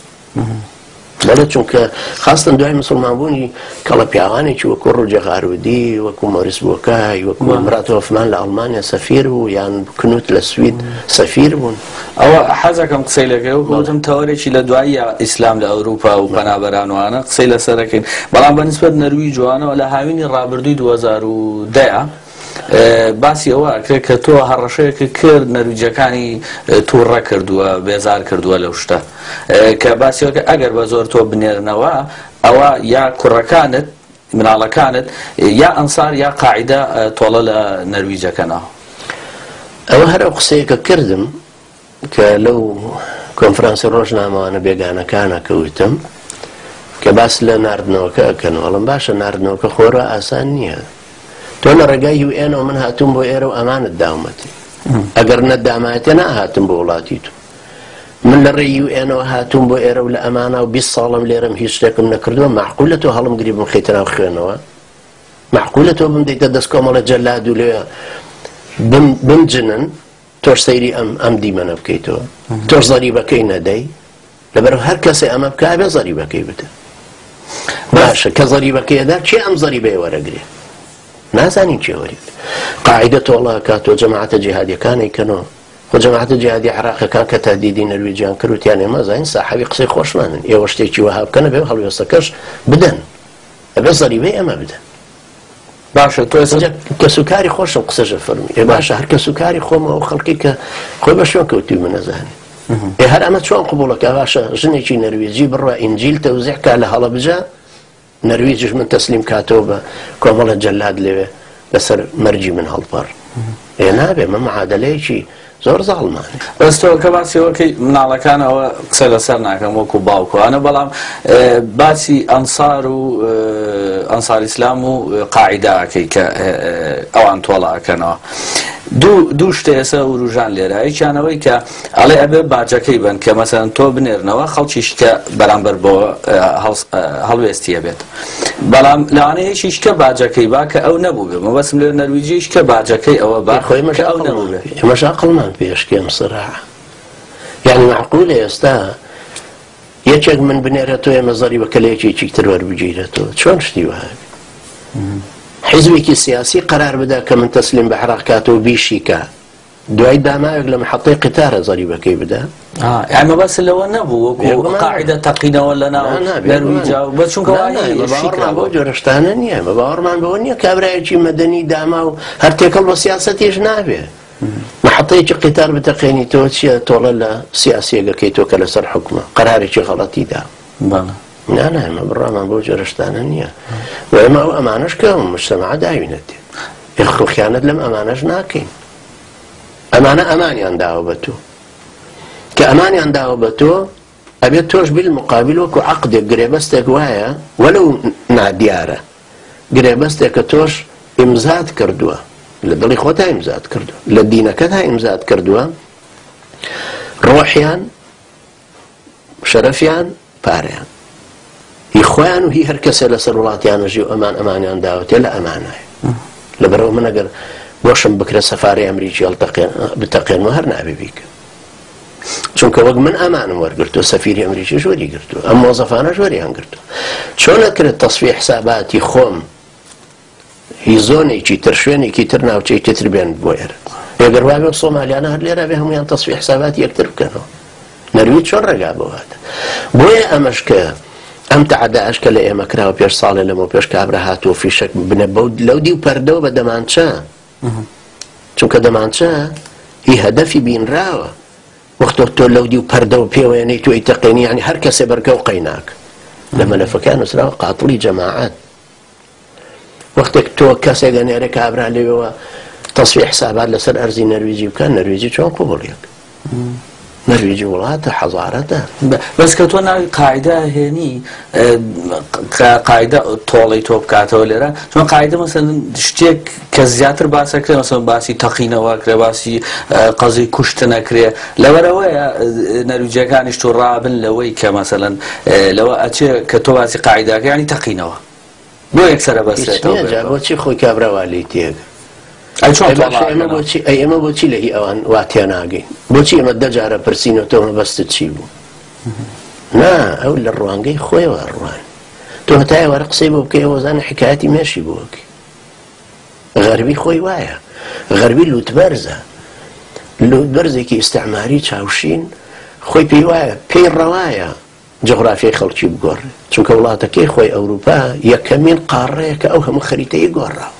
C: بەڵێ چونکە خاستن دوای مسلمان بوونی کەڵە پیاوانێکی وەکو ڕوجە غارودی وەکو مۆریس بۆکای وەکو مرات هۆفمان لە ئەڵمانیا سەفیر بوو یان کنوت لە سوید سەفیر بوون.
B: ئەوە حەزەکەم قسەی لەکەی وەکو وتم تەوەرێکی لە دواییە ئیسلام لە ئەوروپا و پەنابەران و ئانە قسەی لەسەر ئەکەین بەڵام بە نسبەت نەرویج و ئانەوە لە هاوینی ڕابردووی 2010 باسی ئەوە ئەکرێت کە تۆ هەڕەشەیەکت کرد نەرویجەکانی تووڕە کردووە بێزار کردووە لەو شتە. کە باسی ئەوە کرد ئەگەر بە زۆر تۆ بنێرنەوە ئەوە یا کوڕەکانت مناڵەکانت یا ئەنسار یا قاعیدە تۆڵە لە نەرویج ئەکەنەوە.
C: ئەوە هەر ئەو قسەیە کە کردم کە لەو کۆنفرانسی ڕۆژنامەوانە بێگانەکانە کە وتم کە باس لە ناردنەوەکە ئەکەن وەڵم باشە ناردنەوەکە خۆرا ئاسان نییە تۆ لە ڕێگای یو ئێنەوە من هاتووم بۆ ئێرە و ئەمانت داومەتی ئەگەر نەدامایەتێ ناهاتم بۆ وڵاتی تو من لە ڕێی یو ئێنەوە هاتووم بۆ ئێرە و لە ئەمانا و 20 ساڵم لێرەم هیچ شتێکم نەکردووە معقولە تۆ هەڵمگری بمخەیتە ناو خوێنەوە معقولە تۆ بمدەیتە دەست کۆمەڵە جەلاد و لێ بمجنن تۆش سەیری ئەم ئەم دیمەنە بکەیتەوە تۆش زەریبەکەی نەدەی لەبەر هەر کەسێ ئەمە بکە ئەبێ زەریبەکەی بدە باشە کە زەریبەکەی ئەدا کێ ئەم زەریبەیە وەرەگرێ نازانین کێ وەری قاعدە تۆڵە کاتۆ جەماعەتە جیهادیەکانی کەنەوە خۆ جەماعەتە جیهادی عراقەکان کە تهدیدی نەرویجیان کرد وتیان ئێمە زانین ساحەبی قسەی خۆشمانن ئێوە شتێکی وەها بکەنە بێ هەڵوێستەکەش بدەن ئەبێ زەریبەی ئەمە بدەن
B: باشە تۆ ئێستا
C: کەسوکاری خۆشم قسەش ئەفەرمووی ئێ باشە هەر کەسوکاری خۆم ئەو خەڵکی کە خۆی بە شوێن کەوتووی من ئەزانێ ئێ هەر ئەمە چۆن قبوڵەکە باشە ژنێکی نەرویجی بڕوا ئینجیل تەوزیع کا لە هەڵەبجە نەرویجش من تەسلیم کاتەوە بە کۆمەڵە جەلاد لەوێ لەسەر مەرجی من هەڵپەڕ ئێ نابێ مە معادلەیەکی زۆر زاڵمانە.
B: بەس تۆ کە باسی ئەوە کەی مناڵەکان ئەوە قسە لەسەر ناکەم وەکو باوکوانە بەڵام باسی ئەنسار و ئەنسار ئیسلام و قاعیدە ئەکەی کە ئەوان تۆڵە ئەکەنەوە دوو دوو شتە ئێستا وروژان لێرە یەکیانەوەی کە ئەڵێ ئەبێ باجەکەی بن کە مەسەن تۆ بنێرنەوە خەڵکیش کە بەرامبەر بۆ هەڵوێستی ئەبێت بەڵام لەوانەیە یەکیش کە باجەکەی با کە ئەو نەبووبێ مەبەستم لێ نەرویجیش کە باجەکەی ئەوە با
C: خۆی ئێمەش
B: کە ئەو نەبووبێ
C: ئێمەش عەقڵمان پێشکێ ئەم سراعە یعنی معقولە ئێستا یەکێک من بنێرێتەوە ئێمە زەریبەکە لە یەکێکی تر وەربگیرێتەوە چۆن شتی وەها حیزبێکی سیاسی قەرار بدا کە من تەسلیم بە عێراق کاتەوە بیشیکا دوای داماوێک لە محەتەی قیتارە زەریبەکەی بدا.
B: یانی مەبەست لەوە نەبوو وەکو قاعدە تەقینەوە لە ناو نەرویجا بە چونکە
C: باوەڕمان بەو جۆرە شتانە نییە بە باوەڕمان بەوە نییە کابرایەکی مەدەنی داما و هەر تێکەڵ بە سیاسەتیش نابێ محەتەیەکی قیتار بتەقێنی تۆ چییە تۆڵە لە سیاسیەکەی تۆ کە لەسەر حکومە قەرارێکی غەڵەتی دا نا نا ئێمە بڕوامان بەو جۆرە شتانە نییە و ئێمە ئەو ئەمانەش کە مجتەمع داوینەتێ ئێخ خیانەت لەم ئەمانەش ناکەین ئەمانە ئەمانیان داوە بە تۆ کە ئەمانیان داوە بە تۆ ئەبێت تۆش بالمقابل وەکو عەقدێک گرێبەستێک وایە وەلو نادیارە گرێبەستێکە تۆش ئیمزات کردووە لە دڵی خۆتا ئیمزات کردووە لە دینەکەتا ئیمزات کردووە ڕۆحیان شەرەفیان پارەیان هی خۆیان و هی هەر کەسێ لەسەر وڵاتیان ئەژی و ئەمان ئەمانیان داوەتێ لە ئەمانایە لەبەرەوە من ئەگەر بۆشم بکرێ سەفارەی ئەمریکی هەڵتەقێن بتەقێنمەوە هەر نابێ بیکەم چونکە وەک من ئەمانم وەرگرتو سەفیری ئەمریکیش وەری گرتو ئەم مۆزەفانەش وەریان گرتو چۆن ئەکرێت تەسفیە حساباتی خۆم هی زۆنێکی تر شوێنێکی تر ناوچەیەکی تر بێن بۆ ئێرە ئەگەر وابێ سۆمالیانە هەر لێرە بێ هەمویان تەسفیە حساباتی یەکتر بکەنەوە نەرویج چۆن ڕێگا بۆ هاتە بۆیە ئەمەش کە ئەم تەعەداش کە لە ئێمە کراوە پێش ساڵێ لەمەو پێش کابرا هاتووە فیشەک بنە بەو لەو دیو پەردەوە بە دەمانچە چونکە دەمانچە هی هەدەفی بینراوە وەختۆ تۆ لەو دیو پەردەوە پێوەیەنەی تۆ ئیتەقێنی یعنی هەر کەسێ بەرگە و قەیناک لە مەلەفەکان نووسراوە قاتڵی جەماعەت وەختێک تۆ کەسێک ئەنێرێ کابرا لەوێوە تەسفیە حسابات لەسەر ئەرزی نەرویجی بکە نەرویجی چۆن قبوڵیەک نەرویجی وڵاتە حەزارەتە
B: بەس کە تۆ ناوی قاعدە هێنی قاعدە تۆڵەی تۆ بکاتەوە لێرە چۆن قاعدە مەسەن شتێک کە زیاتر باسەکرێ مەسەن باسی تەقینەوە کرێ باسی قەزی کوشتنەکرێ لەبەرەوەیە نەرویجەکانیش تو ڕابن لەوەی کە مەسەلەن لەوە ئەچێ کە تۆ باسی قاعدەکە ینی تەقینەوە بۆ یەکسەرە بەسێتەوە
C: هیچ نییە جا بۆچی خۆی کابرا وا لێی تێگە
B: ئەی چۆن
C: ئەی
B: تۆڵە
C: باشە ئێمە
B: ئەکەنەوە؟
C: بۆچی ئەی ئێمە بۆچی لە هی ئەوان وا تێناگەین بۆچی ئێمە دە جارە پرسینەوە تۆ مەبەستت چی بوو نا ئەو لە ڕوانگەی خۆیەوە ئەڕوانێ تۆ هەتا ئێوارە قسەی بۆ بکەی ئەوە زانە حکایەتی مێشی بۆ ئەکەی غەربی خۆی وایە غەربی لوتبەرزە لوتبەرزێکی ئیستعماری چاوشین خۆی پێی وایە پێی ڕەوایە جوغرافیای خەڵکی بگۆڕێ چونکە وڵاتەکەی خۆی ئەوروپا یەکەمین قاڕەیە کە ئەو هەموو خەریتەی گۆڕاوە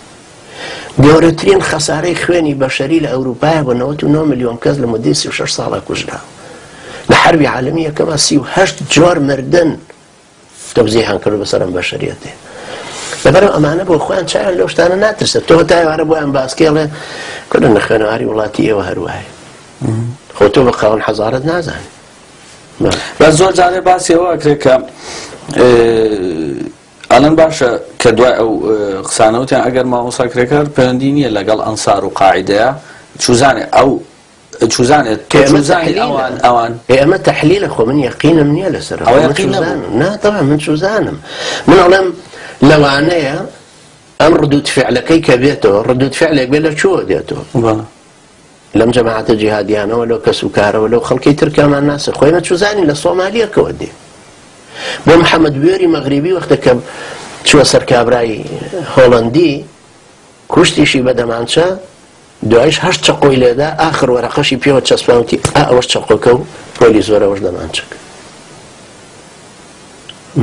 C: گەورەترین خەسارەی خوێنی بەشەری لە ئەوروپایە بۆ 99 ملیۆن کەس لە مدەی 36 ساڵە کوژراوە. لە حەربی عالەمی یەکەما 38 جۆر مردن تەوزیحان کرد بەسەر ئەم بەشەریەتێ. لەبەرئەوە ئەمانە بۆ خۆیان چاویان لەو شتانە ناترسێت. تۆ تا ئێوارە بۆیان باسکێڵێ کورە نەخوێنەواری وڵاتی ئێوە هەروایە. خۆ تۆ بە خاوەن حەزارەت نازانی.
B: بەس زۆر جارێ باسی ئەوە ئەکرێ کە ئەڵێن باشە کە دوای ئەو قسانە وتیان ئەگەر مامۆستا کرێکار پەیوەندی نییە لەگەڵ ئەنسار و قاعیدەیە چوزانێ ئەو چوزانێ تۆ چوزانی ئەوان ئەوان
C: ئێ ئەمە تەحلیلە خۆ من یەقینم نییە لەسەر
B: ئەوە یەقین نەبوو
C: نا طبعا من چوزانم من ئەڵێم لەوانەیە ئەم ردود فعلەکەی کە بێتەوە ردود فعلێک بێ لە کوێوە دێتەوە لەم جەماعەتە جیهادیانەوە لەو کەس و کارەوە لەو خەڵکی ترکامان ناسە خۆی مە چوزانی لە سۆمالیەکەوە دێ بۆ محەممەد بوێری مەغریبی وەختە کە چووە سەر کابرای هۆڵەندی کوشتیشی بە دەمانچە دوایش هەشت چەقۆی لێدا ئاخر وەرەقەشی پێوە چەسپا وتی ئا ئەوەش چەقۆکە و پۆلیس وەرە ئەوەش دەمانچەکە.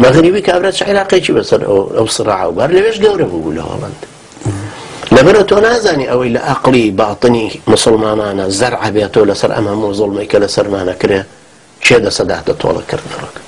C: مەغریبی کابرا چ عیلاقێکی بەسەر ئەو سڕاعە و بار لەوێش گەورە بوو لە هۆڵەند. لەبەرە تۆ نازانی ئەوەی لە ئەقڵی باتنی مسلمانانە زەرع بێتەوە لەسەر ئەم هەموو زوڵمەی کە لەسەرمانە کرێ کێ دەسەداتە تۆڵەکردنەوەکە.